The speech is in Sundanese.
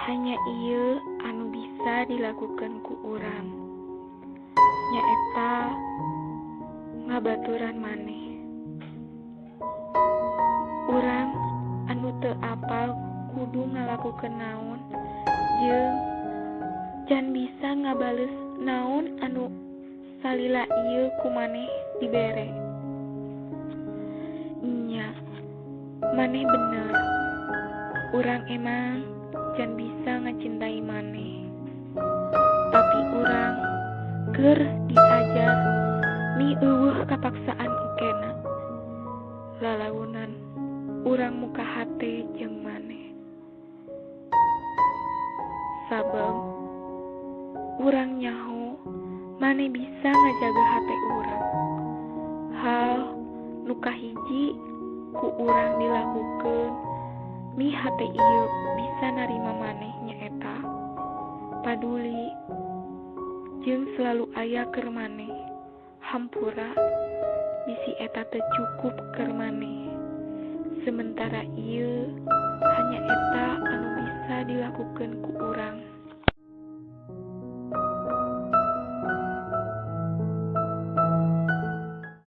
Hanya ieu anu bisa dilakukan ku urang, nyaeta ngabaturan maneh. Urang anu teu apal kudu ngalakukeun naon jeung can bisa ngabales naon anu salila ieu ku maneh dibere. Nya, maneh bener. Urang emang can bisa ngacintai maneh. Tapi urang keur diajar mi euweuh kapaksaan engkena. Lalaunan urang muka hate jeung maneh. Sabab urang nyaho maneh bisa ngajaga hate urang. Hal nu kahiji ku urang dilakukeun mi hate ieu bisa narima maneh nyaeta paduli jeung selalu aya keur maneh. Hampura bisi eta teu cukup keur maneh. Sementara ieu hanya eta anu bisa dilakukeun ku urang.